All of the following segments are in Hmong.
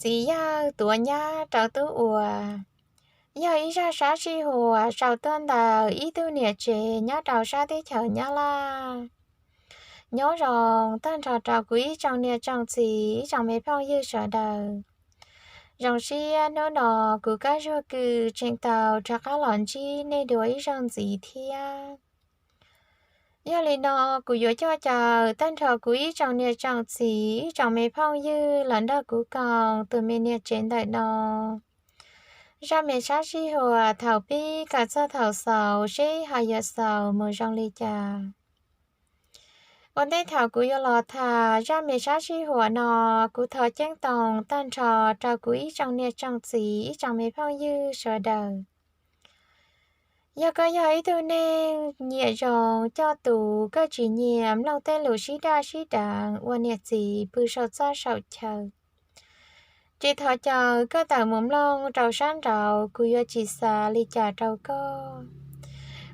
txiv yawg tuav nyab rau tub uas yog ib zaj sab sij huam sau tuaj ntawm ib tug niam tsev nyob rau sab teb chaws Nyab Laj. Nyob zoo tag nrho rau kuv ib tsoom niam tsoom txiv, ib tsoom me phooj ywg sawv daws. Zoo siab hnub no kuv Kab Zuag Kws tseem tau rov qab los ntsib nej dua ib zaug ntxiv thiab. Yog li no, kuv yuav coj caw tag nrho kuv ib tsoom niam tsoom txiv, ib tsoom me phooj ywg los nrog kuv koom tus me niam tsev ntawm no zaj me sab sij huam thaum pib kom txog thaum xaus seb ho yuav xaus mus zoo li cas. Ua ntej thaum kuv yuav los tham zaj me sab sij huam no, kuv thov ceeb toom tag nrho rau kuv ib tsoom niam tsoom txiv, ib tsoom me phooj ywg sawv daws. Yog koj yog ib tug neeg nyiam zoo coj tus, koj tsis nyiam mloog tej lus sib daj sib deev ua niam txiv pw saum txaj saum chaw, ces thov caw koj tawm mus mloog rau sab nraud, kuv yuav tsis xav li cas rau koj.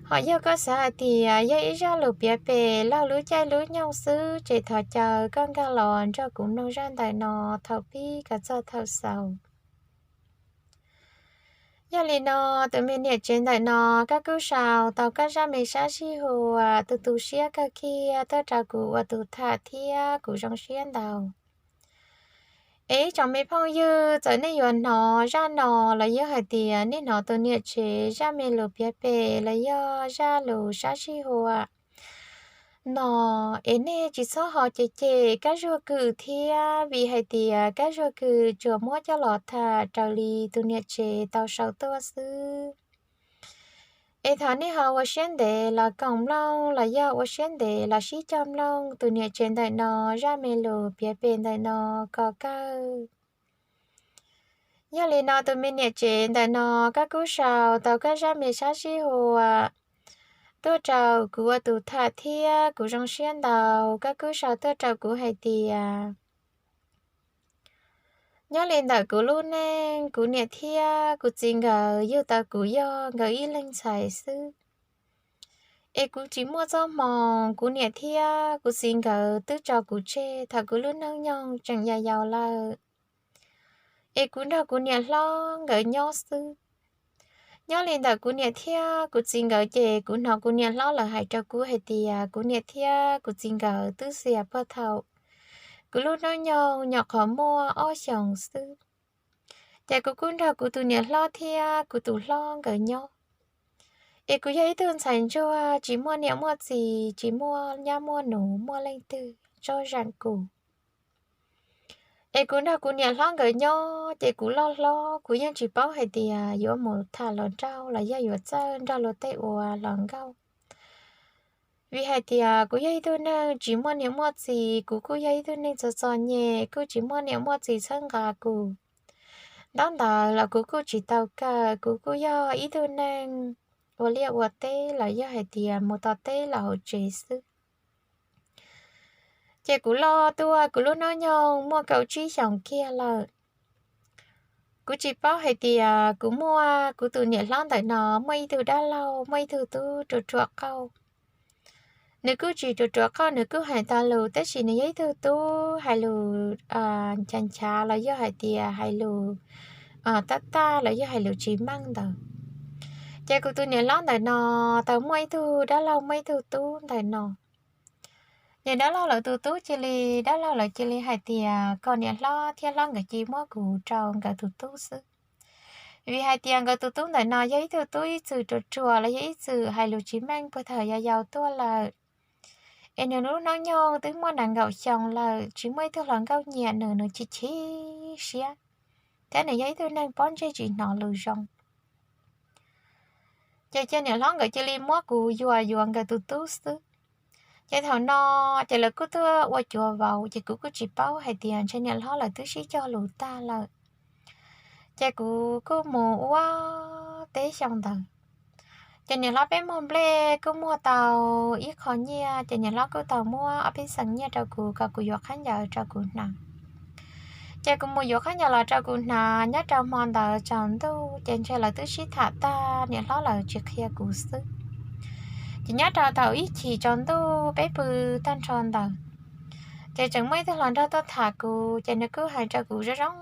Ho yog koj xav hais tias yog ib zaj lus piav pem laug lub caij lub nyoog xwb, ces thov caw koj nkag los nrog kuv mloog zaj ntawm no thaum pib kom txog thaum xaus. Yog li no, tus me niam tsev ntawm no, koj kuj sau tau koj zaj me sab sij huam tu tu siab kawg kiag tuaj rau kuv ua tus tham thiab kuv zoo siab ntau. Es ib tsoom me phooj ywg, txawm nej yuav hnov zaj no los yog hais tias nej hnov tus niam tsev zaj me lus piav pem los yog zaj lus sab sij huam no, es nej tsis txhob ho cem cem Kab Zuag Kws thiab, vim hais tias Kab Zuag Kws tsuas muab coj los tham raws li tus niam tsev tau sau tuaj xwb. Es thov nej ho ua siab ntev los koom mloog los yog ua siab ntev los sib cog mloog tus niam tsev ntawm no zaj me lus piav pem ntawm no kom kawg. Yog li no, tus me niam tsev ntawm no, koj kuj sau tau koj zaj me sab sij huam tuaj rau kuv ua tus tham thiab kuv zoo siab ntau. Koj kuj sau tuaj rau kuv hais tias, nyob li ntawm kuv lub neej, kuv niam thiab kuv txiv nkawd yug tau kuv yog nkawd ib leeg ntxhais xwb. Es kuv tsis muaj txoj hmoo, kuv niam thiab kuv txiv nkawd twb tso kuv tseg thaum kuv lub hnub nyoog tseem yau yau lawm. Es kuv nrog kuv niam hlob nkawd nyob xwb. Nyob li ntawm kuv niam thiab kuv txiv nkawd ces kuv hnov kuv niam hlob lawv hais rau kuv hais tias kuv niam thiab kuv txiv nkawd twb xiam puag thaum kuv lub hnub nyoog nyuam qhuav muaj ob xyoos xwb. Ces kuv kuj nrog kuv tus niam hlob thiab kuv tus hlob nkawd nyob. Es kuv yog ib tug ntxhais ntsuag tsis muaj niam muaj txiv, tsis muaj nyab muaj nus muaj leej twg tsob zeem kuv. Es kuv nrog kuv niam hlob nkawd nyob ces kuv loj hlob kuv yeej tsis paub hais tias yuav mus tham hluas nraug los yog yuav txawj nrog luag tej ua hluas nkauj. Vim hais tias kuv yog ib tug neeg tsis muaj niam muaj txiv, kuv kuj yog ib tug neeg txom txom nyem kuj tsis muaj niam muaj txiv txhawb nqa kuv. Ntaub ntawv los kuv kuj tsis tau kawm, kuv kuj yog ib tug neeg ua liaj ua teb los yog hais tias mus tom teb los hauv tsev xwb. Ces kuv loj tuaj kuv lub hnub nyoog muaj kaum tsib xyoos kiag lawm. Kuv tsis paub hais tias kuv muaj kuv tus niam hlob ntawm no muaj ib tug dab laug muaj ib tug tub ruam ruam qauj. Nws kuj tsis ruam ruam qauj, nws kuj hais tau lus, tab sis nws yog ib tug tub hais lus nchav nchav los yog hais tias hais lus tab tag los yog hais lus tsis meej ntawd. Ces kuv tus niam hlob ntawm no tau muaj ib tug dab laug muaj ib tug tub ntawm no. Ces dab laug lawv tus tub cia li, dab laug lawv cia li hais tias kom niam hlob thiab hlob nkawd cia li muab kuv rau nkawd tus tub xwb. Vim hais tias nkawd tus tub ntawm no yog ib tug tub ib txwm ruam ruam los yog ib txwm hais lus tsis meej puag thaum yau yau tuaj lawm. Es nws lub hnub nyoog twb muaj nees nkaum xyoo lawm, tsis muaj ib tug hluas nkauj nyiam nws, nws chim chim siab, thiab nws yog ib tug neeg pob ntseg tsis hnov lus zoo. Ces cia niam hlob nkawd cia li muab kuv yuam yuav nkawd tus tub xwb. Ces thaum no ces lawv kuj tuaj ua cuav vauv, ces kuv kuj tsis paub hais tias ntshe niam hlob lawv twb sib cog lus tag lawm. Ces kuv kuj mus ua teb xyoo ntawd. Ces niam hlob peb muag nplej kuj muag tau ib qho nyiaj, ces niam hlob kuj tau muab ob peb xees nyiaj rau kuv kom kuv yuav khaub ncaws rau kuv hnav. Ces kuv mus yuav khaub ncaws los rau kuv hnav, nyob rau hmo ntawd tsaus ntuj ces ntshe lawv twb sib tham tag, niam hlob lawv tsis qhia kuv xwb. Ces nyob rau thaum ib chim tsaus ntuj peb pw tag nrho ntawd, ces tseem muaj ib tug hluas nraug tuaj tham kuv, ces nws kuj hais rau kuv zoo zoo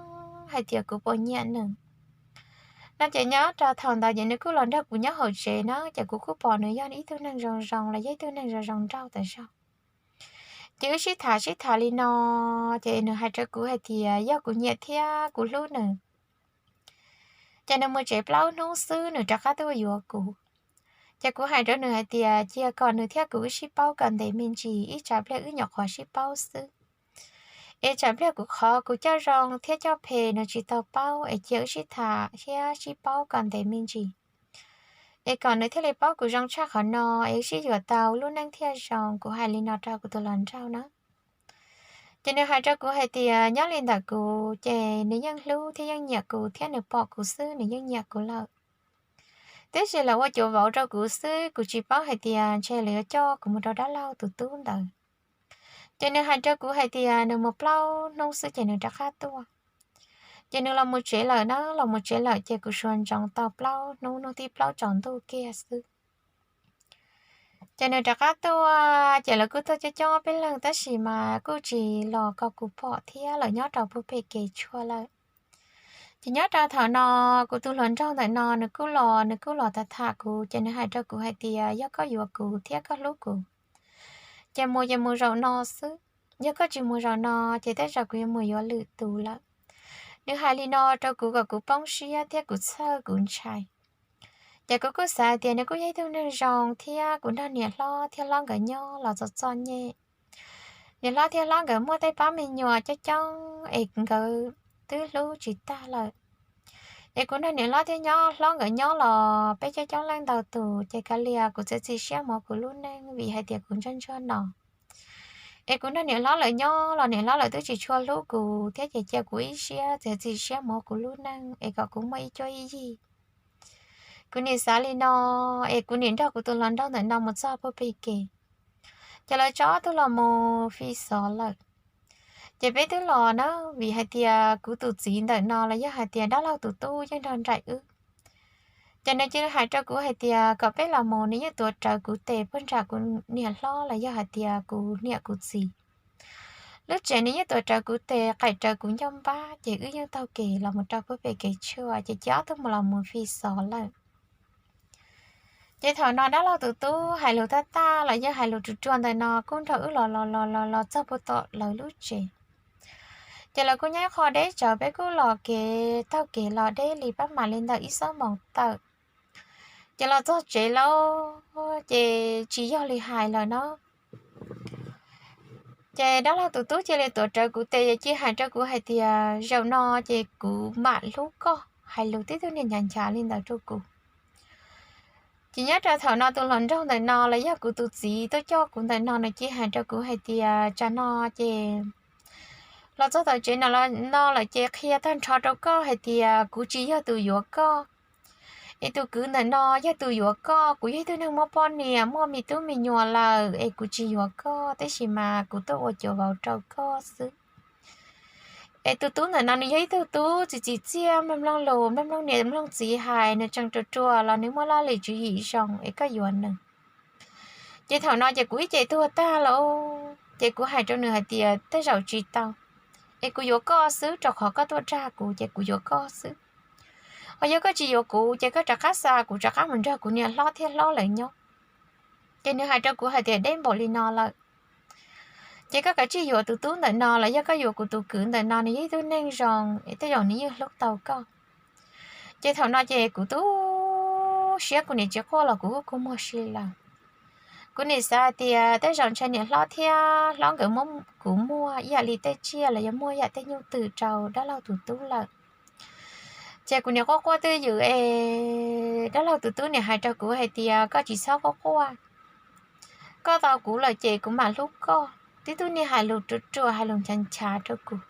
hais tias kuv puas nyiam nws. No ces nyob rau thaum ntawd ces nws kuj los nrog kuv nyob hauv tsev na, ces kuv kuj pom nws yog ib tug neeg zoo zoo los yog ib tug neeg zoo zoo nraug tas zog. Ces wb sib tham sib tham li no, ces nws hais rau kuv hais tias yog kuv nyiam thiab kuv hlub nws, ces nws mus tsev plaub hnub xwb nws rov qab tuaj yuav kuv. Ces kuv hais rau nws hais tias cia kom nws thiab kuv wb sib paub kom ntev me ntsis, ib tsam pliag wb nyuam qhuav sib paub xwb. Es tsam pliag kuv qhov kuv coj zoo thiab coj phem nws tsis tau paub, es cia wb sib tham thiab sib paub kom ntev me ntsis, es kom nws thiaj li paub kuv zoo tshaj qhov no, es wb sib yuav tau lub neej thiaj zoo. Kuv hais li no rau kuv tus hluas nraug na. Ces nws hais rau kuv hais tias nyob li ntawm kuv ces nws yeej hlub thiab yeej nyiam kuv, thiab nws pom kuv xwb nws yeej nyiam kuv lawm. Tiam sis lawv ua cuav vauv rau kuv xwb, kuv tsis paub hais tias ntshe lawv yuav coj kuv mus rau dab laug tus tub ntawd. Ces nws hais rau kuv hais tias nws mus plaub hnub xwb ces nws rov qab tuaj. Ces nws los mus tsev lawm na, los mus tsev lawm ces kuv sawv ntsoov tau plaub hnub, hnub thib plaub tsaus ntuj kiag xwb ces nws rov qab tuaj. Ces lawv kuj tuaj coob coob peb leeg, tab sis mas kuj tsis los kom kuv pom thiab, lawv nyob rau puag pem kev tshuaj lawm. Ces nyob rau thaum no, kuv tus hluas nraug ntawm no nws kuj los, nws kuj los tham tham kuv, ces nws hais rau kuv hais tias yog koj yuav kuv thiab koj hlub kuv, ces mus ces mus zaum no xwb. Yog koj tsis mus zaum no, ces tej zaum kuv yuav mus yuav lwm tus lawm. Nws hais li no rau kuv kom kuv poob siab thiab kuv txhawj kuv ntshai. Ces kuv kuj xav hais tias nws kuj yog ib tug neeg zoo thiab, kuv nrog niam hlob thiab hlob nkawd nyob los txom txom nyem. Niam hlob thiab hlob nkawd muaj tej pab me nyuam coob coob es nkawd twb hlub tsis tag lawm. Es kuv nrog niam hlob thiab nyob, hlob nkawd nyob los peb coob coob leej ntau tus, ces kav lias kuv txiav txim siab mus kuv lub neej vim hais tias kuv ntsuag ntsuag no. Es kuv nrog niam hlob lawv nyob los niam hlob lawv twb tsis tshua hlub kuv thiab, ces cia kuv ib siab txiav txim siab mus kuv lub neej es kom kuv muaj ib cuab ib yig. Kuv nim xav li no, es kuv nim nrog kuv tus hluas nraug ntawm no mus txog puag pem kev, ces lawv tso ob tug los mus fi xov lawm. Ces peb twb los na, vim hais tias kuv tus txiv ntawm no los yog hais tias dab laug tus tub yeej nrog nraim wb. Ces nws cia li hais rau kuv hais tias kom peb los mus, nws yeej tuav rawv kuv tes puag nram kuv niam hlob los yog hais tias kuv niam kuv txiv lub tsev, nws yeej tuav rawv kuv tes qaim rawv kuv ncauj npab, ces wb yeej taug kev los mus rau puag pem kev tshuaj, ces cia ob tug mus los mus fi xov lawm. Ces thaum no dab laug tus tub hais lus tag tag los yog hais lus ruam ruam ntawm no kuj nrog wb los los los los los txog puag tom lawv lub tsev. Ces lawv kuj nyob ib qho deb tsawv, peb kuj los kev taug kev los deb li pab mam li ntawm ib xuab moos tawm. Ces los txog tsev lawm, ces tsis yog li hais lawm no. Ces dab laug tus tub cia li tuav rawv kuv tes, cia hais rau kuv hais tias zaum no ces kuv mam hlub koj, hais lus tib tug niag nchav nchav li ntawd rau kuv. Ces nyob rau thaum no tus hluas nraug ntawm no los yog kuv tus txiv tuaj coj kuv ntawm no, nws cia hais rau kuv hais tias tsam no ces los txog tom tsev no lawm ces qhia tag nrho rau koj hais tias kuv tsis yog tus yuav koj. Es tus kwv ntawm no yog tus yuav koj, kuv yog ib tug neeg muaj poj niam muaj me tub me nyuam lawm es kuv tsis yuav koj, tab sis mas kuv tuaj ua cuav vauv rau koj xwb. Es tus tub ntawm no nws yog ib tug tub txiv txiv txiaj, mloog mloog lus, mloog mloog niam mloog txiv hais, nws tseem ruam ruam los nws muaj laj lim tswv yim zoo es koj yuav nws. Ces thaum no ces kuv ib ce tuag tag lawm, ces kuv hais rau nws hais tias tej zaum tsis tau, es kuv yuav koj xwb, rau qhov koj tuaj dag kuv ces kuv yuav koj xwb. Ho yog koj tsis yuav kuv ces koj rov qab xa kuv rov qab mus nrog kuv niam hlob thiab hlob lawv nyob. Ces nws hais rau kuv hais tias deb npaum li no lawm, ces koj kav tsij yuav tus tub ntawm no los yog koj yuav kuv tus kwv ntawm no, nws yog ib tug neeg zoo es tej zaum nws yeej hlub tau koj. Ces thaum no ces kuv tu siab, kuv nim tsis quaj los kuv kuj kua muag si lawm. Kuv nim xav hais tias tej zaum ntshai niam hlob thiab hlob nkawd muab kuv muag ib yam li tej tsiaj los yog muag ib yam tej nyuj twm rau dab laug tus tub lawm. Ces kuv nim quaj quaj twj ywm es dab laug tus tub nim hais rau kuv hais tias koj tsis txhob quaj quaj, koj tau kuv lawm ces kuv mam hlub koj. Tib tug niag hais lus ruam ruam hais lus nchav nchav rau kuv.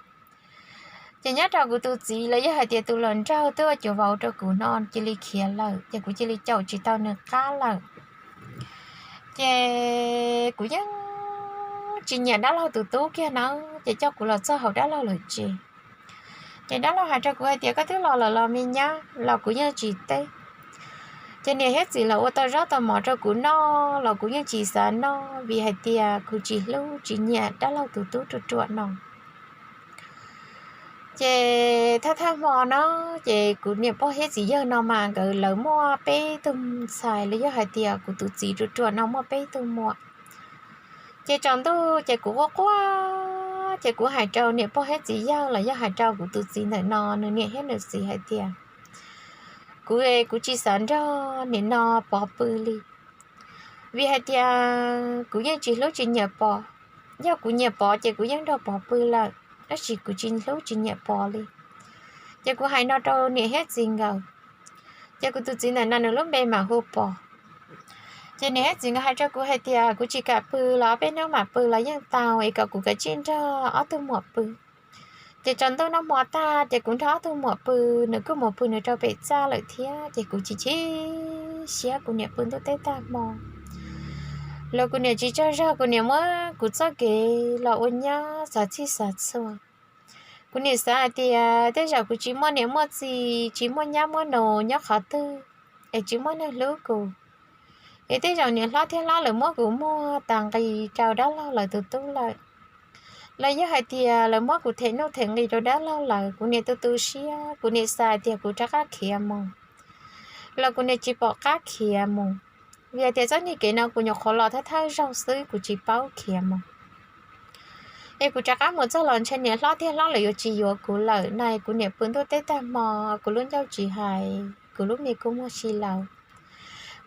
Ces nyob rau kuv tus txiv los yog hais tias tus hluas nraug twb ua cuav vauv rau kuv no cia li khiav lawm, ces kuv cia li caum tsis tau nws qab lawm. Ces kuv yeej tsis nyiam dab laug tus tub kiag na, ces coj kuv los txog hauv dab laug lawv tsev. Ces dab laug hais rau kuv hais tias koj twb los lawm los me nyab, los kuv yeej tsis teb. Ces niam thiab txiv los ua tau zaub tau mov rau kuv noj los kuv yeej tsis xav noj vim hais tias kuv tsis hlub tsis nyiam dab laug tus tub ruam ruam no. Ces thawj thawj hmo no, ces kuv niam pog thiab txiv yawg no mas nkawd lawv muaj peb tug ntxhais, los yog hais tias kuv tus txiv ruam ruam no muaj peb tug muam. Ces tsaus ntuj ces kuv quaj quaj, ces kuv hais rau niam pog thiab txiv yawg los yog hais rau kuv tus txiv ntawm no nws niam thiab nws txiv hais tias, kuv, kuv tsis xav nrog nim no Pov pw li, vim hais tias kuv yeej tsis hlub tsis nyiam Pov. Yog kuv nyiam Pov ces kuv yeej nrog Pov pw lawm, tab sis kuv tsis hlub tsis nyiam Pov li. Ces kuv hais no rau niam thiab txiv nkawd, ces kuv tus txiv ntawm no nws lub npe mas hu Pov. Ces niam thiab txiv nkawd hais rau kuv hais tias kuv tsis kam pw los peb hnub mam pw los yeej tau, es kom kuv kav tsij nrog ob tug muam pw. Ces tsaus ntuj noj hmo tag ces kuv nrog ob tug muam pw, nws kuj mus pw nws rau pem txaj lawm thiab, ces kuv chim chim siab, kuv niam pw ntuj teb tag hmo los kuv niam tsis tsaug zog, kuv niam muab kuv txoj kev los ua nyab xav txhij xav txhua. Kuv niam xav hais tias tej zaum kuv tsis muaj niam muaj txiv, tsis muaj nyab muaj nus nyob qhov twg, es tsis muaj neeg hlub kuv, es tej zaum niam hlob thiab hlob lawv muab kuv muag tas nqi rau dab laug lawv tus tub lawm, los yog hais tias lawv muab kuv them nuj them nqi rau dab laug lawv. Kuv niam tu tu siab, kuv niam xav hais tias kuv rov qab khiav mus, los kuv niam tsis pom qab khiav mus, vim hais tias txoj niag kev no kuv nyuam qhuav los thawj thawj zaug xwb, kuv tsis paub khiav mus. Es kuv rov qab mus txog los ntshe niam hlob thiab hlob lawv yuav tsis yuav kuv lawm na. Kuv niam pw ntuj teb tag hmo, kuv lub ncauj tsis hais, kuv lub me kua muag si laws.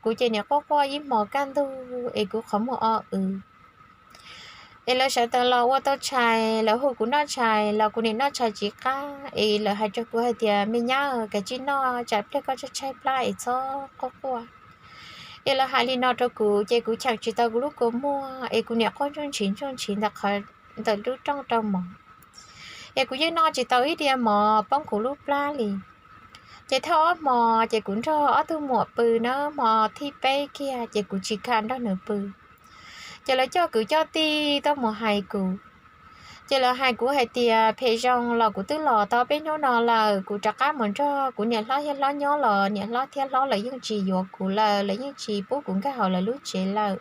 Kuv ces niam quaj quaj ib hmo kaj ntug es kuv qhov muag o w. Es lawv sawv tas los ua tau tshais, lawv hu kuv noj tshais los kuv niam noj tshais tsis qab, es lawv hais rau kuv hais tias, me nyab, kav tsij noj, tsam pliag koj tshaib tshaib plab es txhob quaj quaj. Es lawv hais li no rau kuv ces kuv cheem tsis tau kuv lub kua muag, es kuv niam quaj ntsuj ntshiv ntsuj ntshiv ntawm qhov, ntawm lub rooj rau mov. Es kuv yeej noj tsis tau ib diav mov poob kuv lub plab li. Ces thawj ob hmo ces kuv nrog ob tug muam pw na, hmo thib peb kiag ces kuv tsis kam nrog nws pw. Ces lawv coj kwv coj tij tuaj mus hais kuv. Ces lawv hais kuv hais tias, phem zoo los kuv twb los tau peb hnub no lawm, kuv rov qab mus nrog kuv niam hlob thiab hlob nyob los niam hlob thiab hlob lawv yeej tsis yuav kuv lawm, lawv yeej tsis pub kuv nkag hauv lawv lub tsev lawm.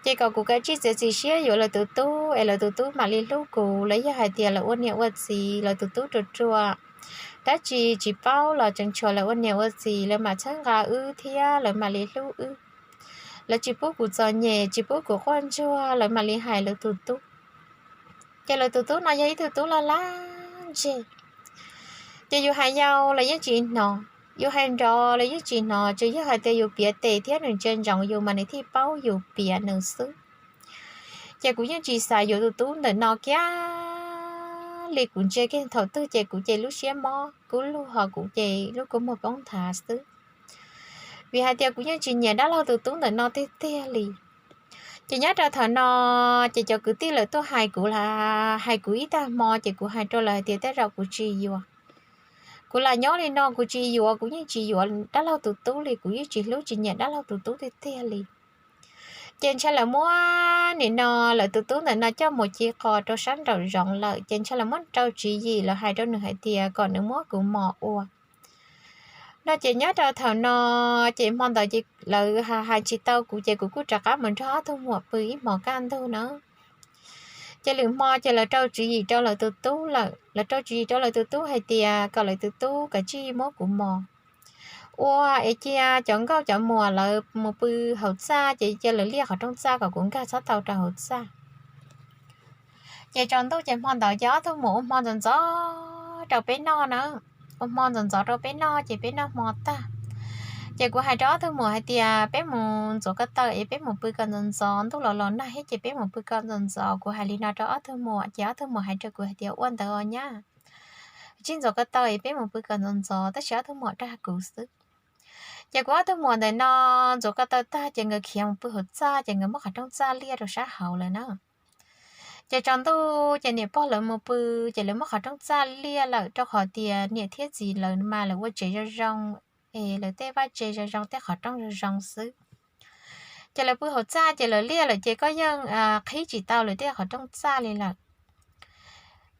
Ces kom kuv kav tsij txiav txim siab yuav lawv tus tub es lawv tus tub mam li hlub kuv, los yog hais tias lawv ua niam ua txiv, lawv tus tub ruam ruam, dab tsi tsis paub los tseem tshuav lawv ua niam ua txiv, lawv mam txhawb nqa wb thiab lawv mam li hlub wb. Lawv tsis pub kuv txom nyem, tsis pub kuv quaj ntsuag, lawv mam li hais lawv tus tub. Ces lawv tus tub no yog ib tug tub laj laj ntseg. Ces yus hais yau los yeej tsis hnov, yus hais nrov los yeej tsis hnov, tsuas yog hais tias yus piav tes thiab nws ntsia ntsoov yus mas nws thiaj paub yus piav nws xwb. Ces kuv yeej tsis xav yuav tus tub ntawm no kiag li, kuv ntsia kiag thaum twg ces kuv ces lub siab mob kub lug ho kuv ces lub kua muag poob nthav xwb. Vim hais tias kuv yeej tsis nyiam dab laug tus tub ntawm no tiag tiag li. Ces nyob rau thaum no, ces cov kwv tij lawv tuaj hais kuv, hais kuv ib tag hmo ces kuv hais rau lawv hais tias tej zaum kuv tsis yuav. Kuv lam nyob li no kuv tsis yuav, kuv yeej tsis yuav dab laug tus tub li, kuv yeej tsis hlub tsis nyiam dab laug tus tub tiag tiag li. Ces ntshai lawv muab nim no lawv tus tub ntawm no coj mus ci qos rau sab nraum zoov lawm, ces ntshai lawv muab rau tswv yim, lawv hais rau nws hais tias kom nws muab kuv mos ua no. Ces nyob rau thaum no, ces hmo ntawd ces lawv hais tsis tau kuv ces kuv kuj rov qab mus nrog ob tug muam pw ib hmos kaj ntug na. Ces lwm hmo ces lawv rau tswv yim rau lawv tus tub lawm, lawv rau tswv yim rau lawv tus tub hais tias kom lawv tus tub kav tsij muab kuv mos ua es cia cov nkauj cov muam lawv mus pw hauv txaj, ces cia lawv liaj qhov rooj txaj kom kuv nkag txhob tau rau hauv txaj. Ces tsaus ntuj ces hmo ntawd ces ob tug muam ua hmo ntxov ntxov rau peb noj na. Ua hmo ntxov ntxov rau peb noj ces peb noj hmo tag, ces kuv hais rau ob tug muam hais tias peb mus ntxuav ko taw es peb mus pw kom ntxov ntxov, ntuj los los nag thiab ces peb mus pw kom ntxov ntxov. Kuv hais li no rau ob tug muam ces ob tug muam hais rau kuv hais tias ua ntawd os nyab, tsij ntxuav ko taw es peb mus pw kom ntxov ntxov, tab sis ob tug muam dag kuv xwb. Ces kuv ob tug muam ntawm no ntxuav ko taw tag ces nkawd khiav mus pw hauv txaj, ces nkawd muab qhov rooj txaj liaj rau sab hauv lawm na. Ces tsaus ntuj ces niam pog lawv mus pw, ces lawv muab qhov rooj txaj liaj lawm, rau qhov tias niam thiab txiv lawv mas lawv ua tsev zoo zoo, es lawv tej vaj tsev zoo zoo, tej qhov rooj zoo zoo xwb. Ces lawv pw hauv txaj ces lawv liaj lawm ces koj yeej qhib tsis tau lawv tej qhov rooj txaj li lawm.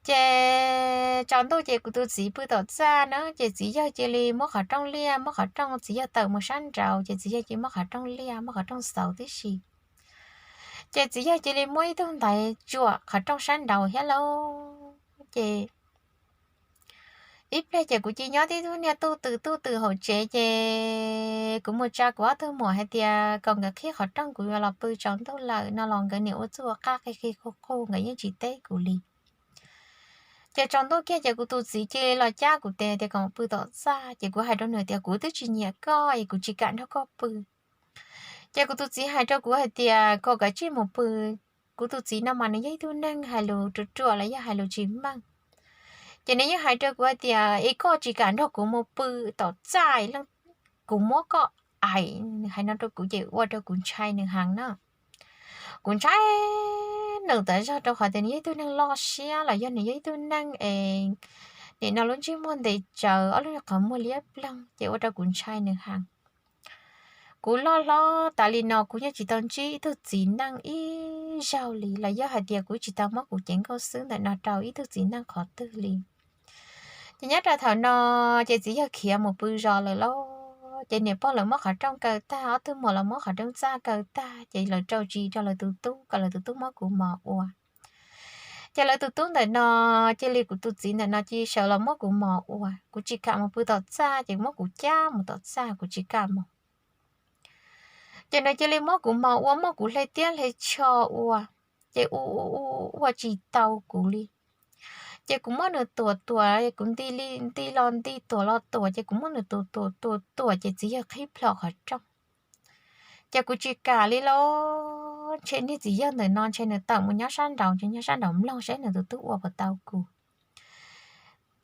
Ces tsaus ntuj ces kuv tus txiv pw tom txaj na, ces txiv yawg cia li muab qhov rooj liaj, muab qhov rooj, txiv yawg tawm mus sab nraud ces txiv yawg cia li muab qhov rooj liaj, muab qhov rooj xauv tib si. Ces txiv yawg cia li muab ib tug ntaiv tsuam qhov rooj sab nraud thiab lauj. Ces Ib pliag ces kuv cia nyob tib tug niag tuj twm tuj twm hauv tsev ces kuv mus tsa kuv ob tug muam hais tias kom nkawd qhib qhov rooj, kuv yuav los pw tsaus ntuj lawm no los nkawd niam ua txuj ua qaj qig qig qug qug, nkawd yeej tsis teb kuv li. Ces tsaus ntuj kiag ces kuv tus txiv cia li los cab kuv tes tias kom pw tom txaj, ces kuv hais rau nws tias kuv twb tsis nyiam koj es kuv tsis kam nrog koj pw. Ces kuv tus txiv hais rau kuv hais tias kom kav tsij mus pw. Kuv tus txiv no mas nws yog ib tug neeg hais lus ruam ruam los yog hais lus tsis meej. Ces nws yeej hais rau kuv hais tias es koj tsis kam nrog kuv mus pw tom txaj, kuv muab koj aim, nws hais no rau kuv ces ua rau kuv ntshai nws heev na. Kuv ntshai nws tas zog rau qhov tias nws yog ib tug neeg loj siab los yog nws yog ib tug neeg es nim no lub ntsej muag ntev tsawv, ob lub qhov muag liab ploog ces ua rau kuv ntshai nws heev. Kuv loj hlob tas li no kuv yeej tsis tau ntsib ib tug txiv neej ib zaug li los yog hais tias kuv tsis tau muab kuv cev nkauj xwb ntawm no rau ib tug txiv neej qhov twg li. Ces nyob rau thaum no ces txiv yawg khiav mus pw zos lawm lauj, ces niam pog lawv muab qhov rooj kaw tag, ob tug muam los muab qhov rooj txaj kaw tag ces lawv rau tsis rau lawv tus tub kom lawv tus tub muab kuv mos ua. Ces lawv tus tub ntawm no, cia li kuv tus txiv ntawm no cia li sawv los muab kuv mos ua, kuv tsis kam mus pw tom txaj ces muab kuv cab mus tom txaj kuv tsis kam mus. Ces nws cia li muab kuv mos ua, muab kuv hle tiab hle tsho ua, ces ua ua ua tsis tau kuv li. Ces kuv muab nws tuam tuam, kuv nti li nti los nti, tuam los tuam, ces kuv muab nws tuam tuam tuam tuam ces txiv yawg qhib plho qhov rooj. Ces kuv tsis kam li lauj, ntshe niag txiv yawg ntawm no ntshe nws tawm mus nyob sab nraud, ntshe nyob sab nraud mloog saib nws tus tub ua puas tau kuv.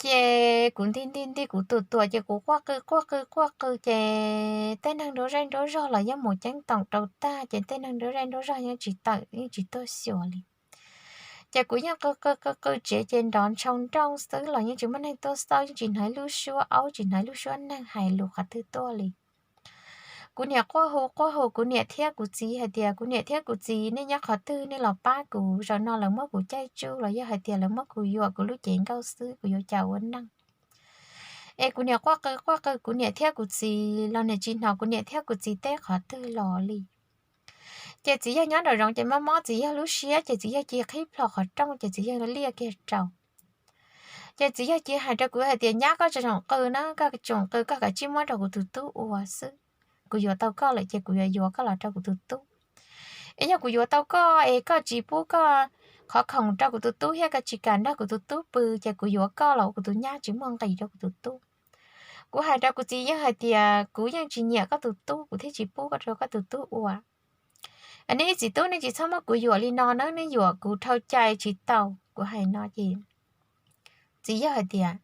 Ces kuv nti nti nti kuv tuam tuam ces kuv quaj qw quaj qw quaj qw ces tej neeg nruab zej nruab zog los yeej mus ceeb toom rau tag ces tej neeg nruab zej nruab zog yeej tsis tawm yeej tsis tuaj xyuas li. Ces kuv yeej qw qw qw qw tsev ces nrov ntshau nrooj xwb los yeej tsis muaj neeg tuaj xauj, yeej tsis hnov ib lub suab aub tsis hnov ib lub suab neeg hais lus qhov twg tuaj li. Kuv niam quaj hu quaj hu kuv niam thiab kuv txiv hais tias kuv niam thiab kuv txiv nej nyob qhov twg nej los pab kuv, zaum no lawv muab kuv caij tsuj los yog hais tias lawv muab kuv yuam kuv lub cev nkauj xwb kuv yuav cas ua neej. Es kuv niam quaj qw quaj qw kuv niam thiab kuv txiv los niam tsis hnov kuv niam thiab kuv txiv teb qhov twg los li. Ces txiv yawg nyob nraum zoov ces mob mob txiv yawg lub siab ces txiv yawg cia li qhib plho qhov rooj ces txiv yawg liaj kiag rau. Ces txiv yawg cia li hais rau kuv hais tias nyab koj tsoom qw na, koj tsoom qw koj kav tsij muab rau kuv tus tub ua xwb. Kuv yuav tau koj lawm ces kuv yuav yuav koj los rau kuv tus tub. Es yog kuv yuav tau koj es koj tsis pub koj qhov khoom rau kuv tus tub thiab koj tsis kam nrog kuv tus tub pw ces kuv yuav koj los ua kuv tus nyab tsis muaj nqis rau kuv tus tub. Kuv hais rau kuv txiv yawg hais tias kuv yeej tsis nyiam koj tus tub kuv thiaj tsis pub koj rau koj tus tub ua. Nej ib txiv tub nej tsis txhob muab kuv yuam li no na, nej yuam kuv dhau cai tsis tau. Kuv hais no ces txiv yawg hais tias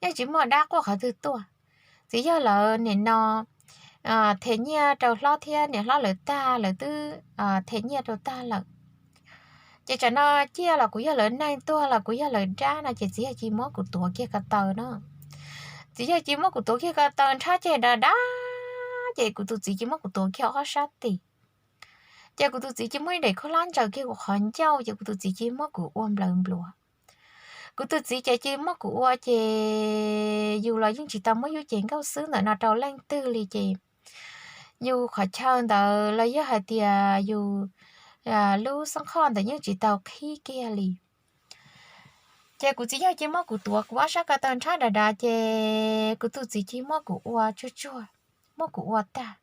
yeej tsis muaj dab quaj qhov twg tuaj. Txiv yawg lawv nim no them nyiaj rau hlob thiab niam hlob lawv tag, lawv twb them nyiaj rau tag lawm. Ces tsam no ciaj los kuv yog lawv neeg, tuag los kuv yog lawv dab no ces txiv yawg cia li muab kuv tuav kiag ko taw no. Txiv yawg cia li muab kuv tuav kiag ko taw nrhab ceg dav dav, ces kuv tus txiv cia li muab kuv tuav kiag ob sab tes. Ces kuv tus txiv cia li muab ib daim khaub hlab ntsaws kiag kuv qhov ncauj ces kuv tus txiv cia li muab kuv ua nplawv npluav. Kuv tus txiv ces cia li muab kuv ua ces yus los yeej tsis tau muab yus cev nkauj xwb ntawm no rau leej twg li ces yus qhov chaw ntawd los yog hais tias yus lub xab qhoj ntawd yeej tsis tau qhib kiag li. Ces kuv txiv yawg cia li muab kuv tuav kuv ob sab ko taw nrhab dav dav ces kuv tus txiv cia li muab kuv ua tsuag tsuag, muab kuv ua tag.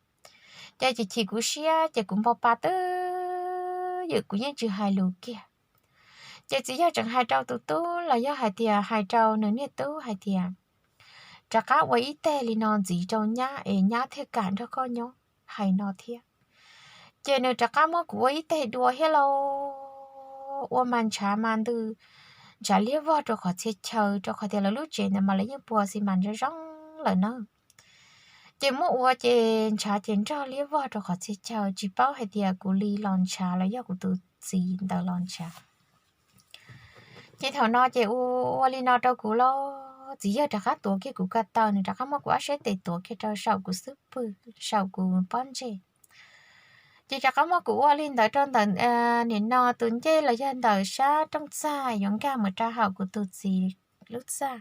Ces chim chim kuv siab ces kuv npau pa twb ywm kuv yeej tsis hais lus kiag. Ces txiv yawg tseem hais rau tus tub los yog hais tias hais rau nws niag tub hais tias rov qab ua ib teg li no ntxiv rau nyab es nyab thiaj kam nrog koj nyob hais no thiab. Ces nws rov qab muab kuv ua ib teg dua thiab lauj, ua mas ntshav mas ntws, ntshav liab vog rau qhov txhia chaw rau qhov tias lawv lub tsev ntawd mas lawv yeej pua xi mas ntsa zoo lawm na. Ces muab ua ces ntshav ces nrog liab vog rau qhov txhia chaw tsis paub hais tias kuv li los ntshav los yog kuv tus txiv ntawd los ntshav. Ces thaum no ces ua ua li no rau kuv lauj, txiv yawg rov qab tuav kiag kuv ko taw, nws rov qab muab kuv ob sab tes tuav kiag rau saum kuv xub pwg, saum kuv pob ntseg. Ces rov qab muab kuv ua li ntawd rau ntawm nim no tus ncej los yog ntawm sab rooj txag yuav nkag mus rau hauv kuv tus txiv lub txaj.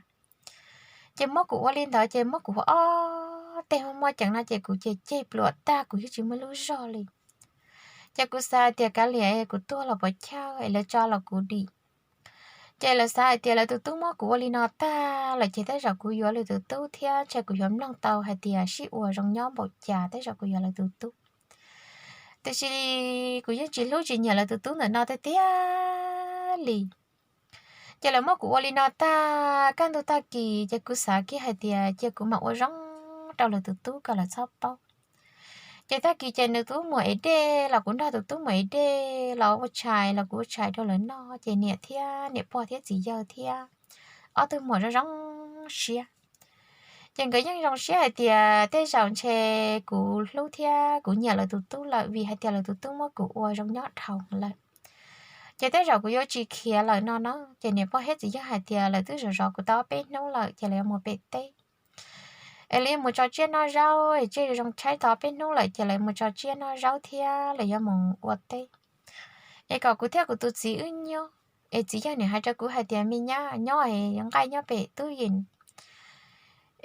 Ces muab kuv ua li ntawd ces muab kuv ob teg muaj muaj ceem no ces kuv ces ceg pluam tag kuv yeej tsis muaj lub zog li. Ces kuv xav tias kav liam kuv tuag los puas chawj es lawv tso los kuv dim. Ces lawv xav hais tias lawv tus tub muab kuv ua li no tag lawm ces tej zaum kuv yuav lawv tus tub thiab ntshe kuv yuav mloog tau hais tias sib ua zoo nyob npaum cas tej zaum kuv yuav lawv tus tub. Tiam sis kuv yeej tsis hlub tsis nyiam lawv tus tub ntawm no tiag tiag li. Ces lawv muab kuv ua li no tag kaj ntug tag kis ces kuv xav kiag hais tias cia kuv mam ua zoo rau lawv tus tub kom lawv txhob paub. Ces tag kis ces nws tub muam ev dej los kuv nrog tus tub muam ev dej los ua tshais los kuv ua tshais rau lawv noj ces niam thiab niam pog thiab txiv yawg thiab ob tug muam zoo zoo siab. Ces nkawd yeej zoo siab hais tias tej zaum ntshe kuv hlub thiab kuv nyiam lawv tus tub lawm vim hais tias lawv tus tub muab kuv ua zoo nyob dhau lawm. Ces tej zaum kuv yuav tsis khiav lawm no no ces niam pog thiab txiv yawg hais tias lawv twb zov zov kuv tau ob peb hnub lawm ces lawv yuav mus pem teb. Es lawv yuav mus tso tsiaj noj zaub es tsiaj zoo tshaib tau ob peb hnub lawm ces lawv mus tso tsiaj noj zaub thiab lawv yuav mus ua teb. Es kom kuv thiab kuv tus txiv wb nyob es txiv yawg niam hais rau kuv hais tias me nyab nyob es nqaij nyob pem tub yees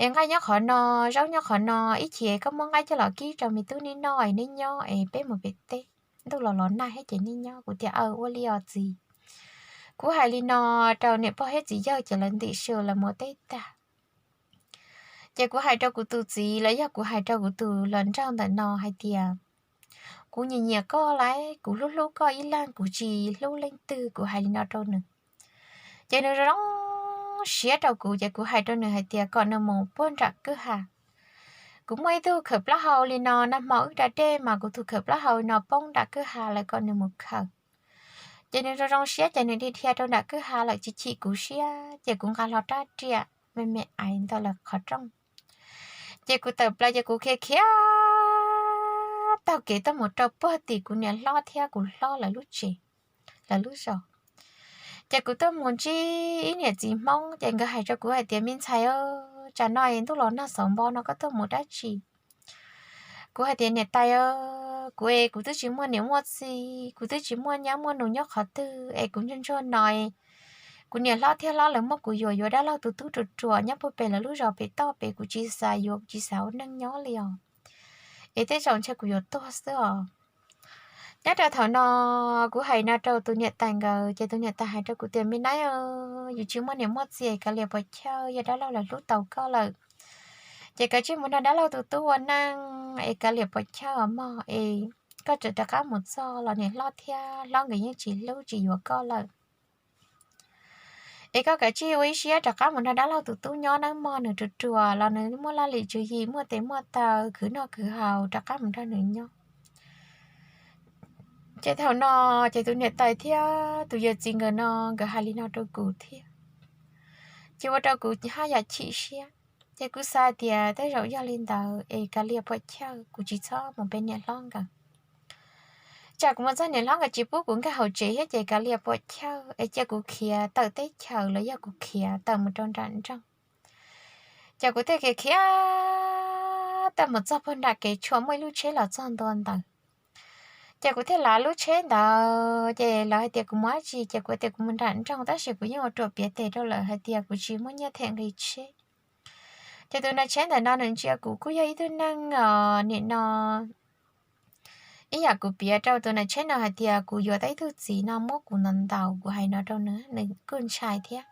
es nqaij nyob qhov no, zaub nyob qhov no, ib chim koj muab nqaij coj los kib rau me tub neb noj es neb nyob es peb mus pem teb. Ntuj los los nag thiab ces neb nyob. Kuv tias aw ua li os txiv. Kuv hais li no rau niam pog thiab txiv yawg ces lawv ntim su lawv mus teb tag. Ces kuv hais rau kuv tus txiv los yog kuv hais rau kuv tus hluas nraug ntawm no hais tias kuv nyiam nyiam koj lawm, kuv hlub hlub koj ib leeg, kuv tsis hlub leej twg, kuv hais li no rau nws. Ces nws zoo siab rau kuv ces kuv hais rau nws hais tias kom nws mus puag nram kwj ha. Kuv muaj ib tug khawm plaub hau li no, nag hmo wb da dej mas kuv tus khawm plaub hau li no poob nram kwj ha lawm kom nws mus khawm. Ces nws zoo zoo siab ces nws dhia dhia rau nram kwj ha lawm tsis chim kuv siab ces kuv nqa hlo rab riam me me ais ntawm lawv qhov rooj. Ces kuv tawm plaws ces kuv khiav khiav taug kev tuaj mus rau puag tim kuv niam hlob thiab kuv hlob lawv lub tsev, lawv lub zos. Ces kuv tuaj mus ntsib ib niam txiv Hmoob ces nkawd hais rau kuv hais tias me ntxhais, tsam no es ntuj los nag xauv npo no koj tuaj mus dab tsi? Kuv hais tias niam tais, kuv es kuv twb tsis muaj niam muaj txiv, kuv twb tsis muaj nyab muaj nus nyob qhov twg es kuv ntsuag ntsuag no es kuv niam hlob thiab hlob lawv muab kuv yuam yuav dab laug tus tub ruam ruam nyob puag pem lawv lub zos pem toj pem, kuv tsis xav yuav, kuv tsis xav ua neej nyob li os. Es tej zaum ntshe kuv yuav tuag xwb os. Nyob rau thaum no kuv hais no rau tus niam tais nkawd ces tus niam tais hais rau kuv tias me nab, yus tsis muaj niam muaj txiv es kav liam puas chawj, yog dab laug lawv hlub tau koj lawm ces kav tsij mus nrog dab laug tus tub ua neej es kav liam puas chawj os mog, es koj tseem rov qab mus txog los niam hlob thiab hlob nkawd yeej tsis hlub tsis yuav koj lawm. Es koj kav tsij ua ib siab rov qab mus nrog dab laug tus tub nyob nawb mog, nws ruam ruam los nws muaj laj lim tswv yim, muaj tes muaj taw, khwv noj khwv haus, rov qab mus nrog nws nyob. Ces thaum no ces tus niam tais thiab tus yawm txiv nkawd no nkawd hais li no rau kuv thiab, ces ua rau kuv haj yam chim siab. Ces kuv xav tias tej zaum yog li ntawd es kav liam puas chawj, kuv tsis txhob mus pem niam hlob nkawd. Tsam kuv mus txog niam hlob nkawd tsis pub kuv nkag hauv tsev thiab ces kav liam puas chawj es cia kuv khiav tawm teb chaws los yog kuv khiav tawm mus rau nram nroog. Ces kuv thiaj khiav khiav tawm mus txog puag nram kev tshuam muaj ib lub tsheb los txog ntua ntawd. Ces kuv thiaj lav lub tsheb ntawd, ces lawv hais tias kuv mus dab tsi, ces kuv tias kuv mus nram nroog, tab sis kuv yeej ua ruam piav tes rau lawv hais tias kuv tsis muaj nyiaj them nqi tsheb. Ces tus nais tsheb ntawm no nws ntsia kuv kuj yog ib tug neeg os nim no, ib yam kuv piav rau tus nais tsheb no hais tias kuv yuav tau ib tug txiv no muab kuv ntaus ntaus, kuv hais no rau nws, nws kuj ntshai thiab.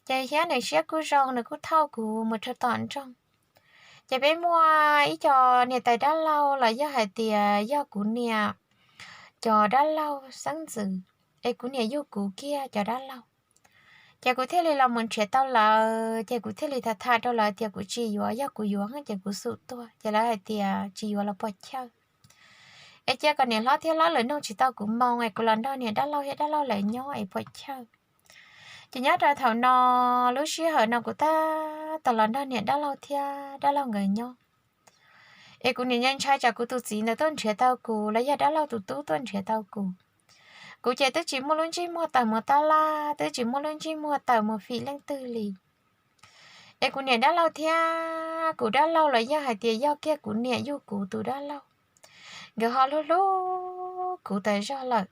Ces thiab nws siab kuj zoo, nws kuj thauj kuv mus rau tom nroog. Ces peb muaj ib co niam tais dab laug los yog hais tias yog kuv niam cov dab laug xeeb ntxwv, es kuv niam yug kuv kiag cov dab laug. Ces kuv thiaj li los mus nrhiav tau lawv, ces kuv thiaj li tham tham rau lawv tias kuv tsis yuav, yog kuv yuav ces kuv xum tuag. Ces lawv hais tias tsis yuav los puas chawj, es cia kom niam hlob thiab hlob lawv nug tsis tau kuv moo es kuv los nrog niam dab laug thiab dab laug lawv nyob es puas chawj. Ces nyob rau thaum no, lub sij hawm no kuv tab tom los nrog niam dab laug thiab dab laug nkawd nyob. Es kuv niam ntshai tsam kuv tus txiv ntawd tuaj nrhiav tau kuv los yog dab laug tus tub tuaj nrhiav tau kuv. Kuv ces twb tsis muaj lub ntsej muag tawm mus tab laj, twb tsis muaj lub ntsej muag tawm mus fim leej twg li. Es kuv niam dab laug thiab kuv dab laug los yog hais tias yog kiag kuv niam yug kuv tus dab laug, nkawd ho hlub hlub kuv tas zog lawm.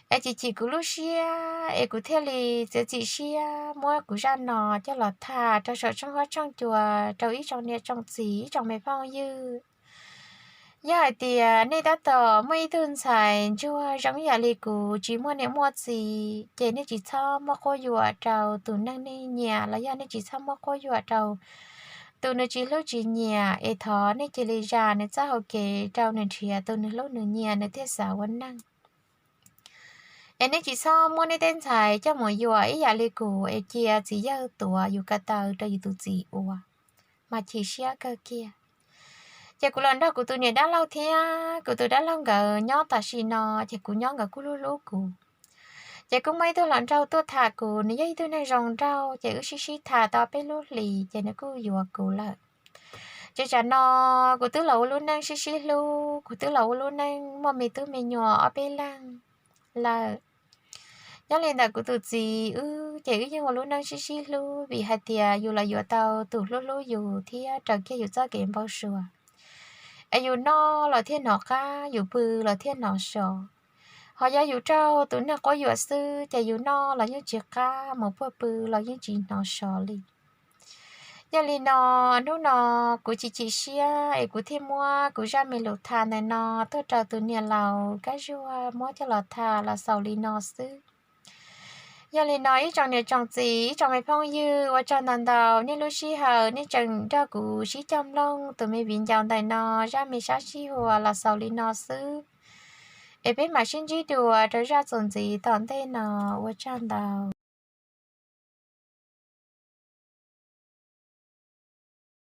Es chim chim kuv lub siab es kuv thiaj li txiav txim siab muab kuv zaj no coj los tham rau saum tshooj huab tshooj cua rau ib tsoom niam tsoom txiv ib tsoom me phooj ywg Yog hais tias nej tab tom muaj ib tug ntxhais ntsuag zoo ib yam li kuv tsis muaj niam muaj txiv, ces nej tsis txhob muab quab yuam rau tus neeg nej nyiam los yog nej tsis txhob muab quab yuam rau tus nws tsis hlub tsis nyiam, es thov nej cia li zam nws txoj hau kev rau nws nrhiav tus nws hlub nws nyiam nws thiaj xav ua neej. Es nej tsis txhob muab nej tej ntxhais coj mus yuam ib yam li kuv es cia txiv yawg tuav yus ko taw rau yus tus txiv ua, mas chim siab kawg kiag. Ces kuv los nrog kuv tus niam dab laug thiab kuv tus dab laug nkawd nyob tam sim no, ces kuv nyob nkawd kuj hlub hlub kuv. Ces kuj muaj ib tug hluas nraug tuaj tham kuv, nws yog ib tug neeg zoo nraug, ces wb sib sib tham tau peb lub hlis ces nws kuj yuav kuv lawm. Ces tsam no kuv twb los ua lub neej sib sib hlub, kuv twb los ua lub neej muaj me tub me nyuam ob peb leeg lawm. Nyob li ntawm kuv tus txiv wb ces wb yeej ua lub neej sib sib hlub vim hais tias yus los yuav tau tus hlub hlub yus thiab raws kiag yus txoj kev npau suav. Es yus noj los thiaj hnov qab, yus pw los thiaj hnov sov. Ho yog yus raug tus neeg quab yuam xwb ces yus noj los yeej tsis qab, mus puag pw los yeej tsis hnov sov li. Yog li no, hnub no kuv chim chim siab es kuv thiaj muab kuv zaj me lus tham ntawm no tuaj rau tus niam laus Kab Zuag muab coj los tham los xaus li no xwb. Yog li no ib tsoom niam tsoom txiv, ib tsoom me phooj ywg, ua tsaug ntau ntau nej lub sij hawm nej tseem nrog kuv sib cog mloog tus me viv ncaus ntawm no zaj me sab sij huam los xaus li no xwb. Es peb mam sib ntsib dua rau zaj txuas ntxiv tom ntej no, ua tsaug ntau.